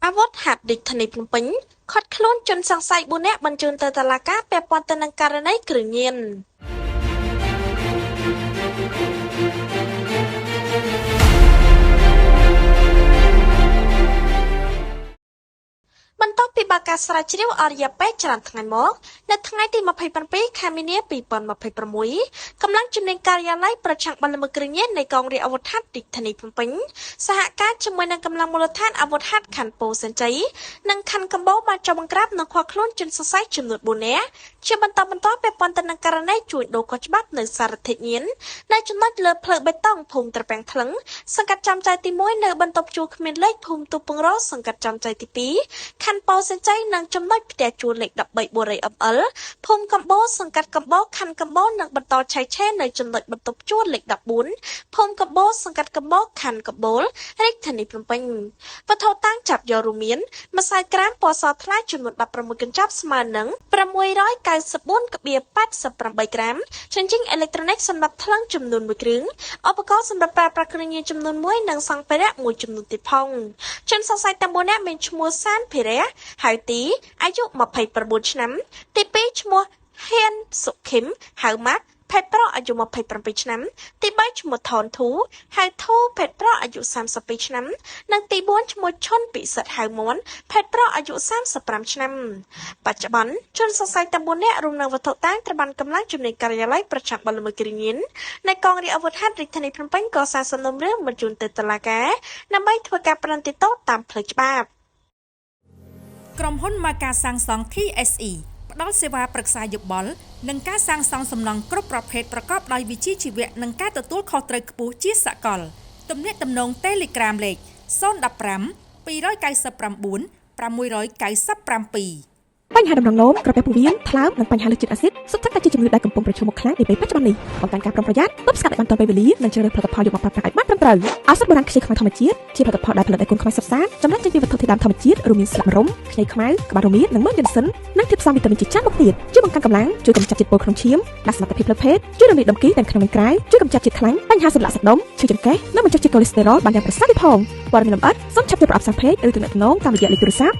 អាវុធហត្ថរាជធានីភ្នំពេញឃាត់ខ្លួនជនសង្ស័យ4នាក់បញ្ជូនទៅតុលាការពាក់ព័ន្ធទៅនឹងករណីគ្រឿងញៀន។ បន្ទាប់ពីបើកការស្រាវជ្រាវអស់រយៈពេលច្រើនថ្ងៃមក នៅថ្ងៃទី27ខែមីនា2026 កម្លាំងជំនាញការិយាល័យប្រឆាំងបទល្មើសគ្រឿងញៀននៃកងរាជអាវុធហត្ថរាជធានីភ្នំពេញ សហការជាមួយនឹងកម្លាំងមូលដ្ឋានអាវុធហត្ថខណ្ឌពោធិ៍សែនជ័យ និងខណ្ឌកំបូរ បានចុះបង្ក្រាបនិងឃាត់ខ្លួនជនសង្ស័យចំនួន4នាក់ជាបន្តបន្ទាប់ ពាក់ព័ន្ធទៅនឹងករណីជួញដូរខុសច្បាប់នៅសារធាតុញៀន នៅចំណុចលើផ្លូវបេតុងភូមិត្រពាំងថ្លឹង សង្កាត់ចំចៅទី1 នៅបន្ទប់ជួលគ្មានលេខភូមិទូពងរ សង្កាត់ចំចៅទី2 ខណ្ឌពោធិ៍សែនជ័យ និងចំណុចផ្ទះជួលលេខ13បុរី ML ភូមិកំបូរ សង្កាត់កំបូរ ខណ្ឌកំបូរ និងបន្តឆែកឆេរនៅចំណុចបន្ទប់ជួលលេខ14 ភូមិកំបូរ សង្កាត់កំបូរ ខណ្ឌកំបូល រាជធានីភ្នំពេញ។ វត្ថុតាងចាប់យករួមមាន ម្សៅក្រាមពណ៌សថ្លាចំនួន16កញ្ចប់ ស្មើនឹង694.88ក្រាម ជញ្ជីងអេឡិចត្រូនិកសម្រាប់ថ្លឹងចំនួន1គ្រឿង ឧបករណ៍សម្រាប់ប្រើប្រាស់គ្រឿងញៀនចំនួន1 និងសម្ភារៈមួយចំនួនទៀតផង។ ជនសង្ស័យទាំង4នាក់មានឈ្មោះសានភិរៈ ហៅទី អាយុ29ឆ្នាំ ទី2ឈ្មោះហ៊ានសុខឹម ហៅម៉ាក់ ភេទប្រុស អាយុ27ឆ្នាំ ទី3ឈ្មោះថនធូ ហៅធូ ភេទប្រុស អាយុ32ឆ្នាំ និងទី4ឈ្មោះឈុនពិសិដ្ឋ ហៅមន់ ភេទប្រុស អាយុ35ឆ្នាំ។ បច្ចុប្បន្នជនសង្ស័យទាំង4នាក់រួមនឹងវត្ថុតាង ត្រូវបានកម្លាំងជំនាញការិយាល័យប្រឆាំងបទល្មើសគ្រឿងញៀននៃកងរាជអាវុធហត្ថរាជធានីភ្នំពេញ កសាងសំណុំរឿងបញ្ជូនទៅតុលាការ ដើម្បីធ្វើការផ្ដន្ទាទោសតាមផ្លូវច្បាប់។ ក្រុមហ៊ុនម៉ាកាសាងសង់ TSE ផ្ដល់សេវាប្រឹក្សាយោបល់ និងការសាងសង់សំណង់គ្រប់ប្រភេទប្រកបដោយវិជ្ជាជីវៈ និងការទទួលខុសត្រូវខ្ពស់ជាសកល។ ទំនាក់ទំនង Telegram លេខ015 299 697។ បញ្ហាតម្រងនោម ក្រពះពោះវៀន ថ្លើម និងបញ្ហាលើសជាតិអាស៊ីត សុទ្ធសឹងតែជាជំងឺដែលកំពុងប្រឈមមុខខ្លាំងនាពេលបច្ចុប្បន្ននេះ។ បង្កើនការប្រុងប្រយ័ត្ន ទប់ស្កាត់ឲ្យបានទាន់ពេលវេលា និងជ្រើសរើសផលិតផលយកមកប្រើប្រាស់ឲ្យបានត្រឹមត្រូវ។ ឱសថបុរាណខ្ចីខ្មៅធម្មជាតិ ជាផលិតផលដែលផលិតដោយគុណខ្មែរសុទ្ធសាធ ចម្រើនចេញពីវត្ថុធាតុដើមធម្មជាតិ រួមមានស្លឹកម្រុំ ខ្ញីខ្មៅ ក្បាលរមៀត និងមើមយិនសិន និងធាតុផ្សំវីតាមីនជាច្រើនមុខទៀត ជួយបង្កើនកម្លាំង ជួយកម្ចាត់ជាតិពុលក្នុងឈាម ដាស់សមត្ថភាពផ្លូវភេទ ជួយរំលាយដុំគីទាំងក្នុងនិងក្រៅ ជួយកម្ចាត់ជាតិខ្លាញ់ បញ្ហាសន្លាក់សាច់ដុំ ឈឺចង្កេះ និងបញ្ចុះជាតិកូលេស្តេរ៉ុលបានយ៉ាងប្រសើរទៀតផង។ ព័ត៌មានលម្អិតសូមឆាប់ចូលប្រអប់សាពេក ឬទំនាក់ទំនងតាមរយៈលេខទូរស័ព្ទ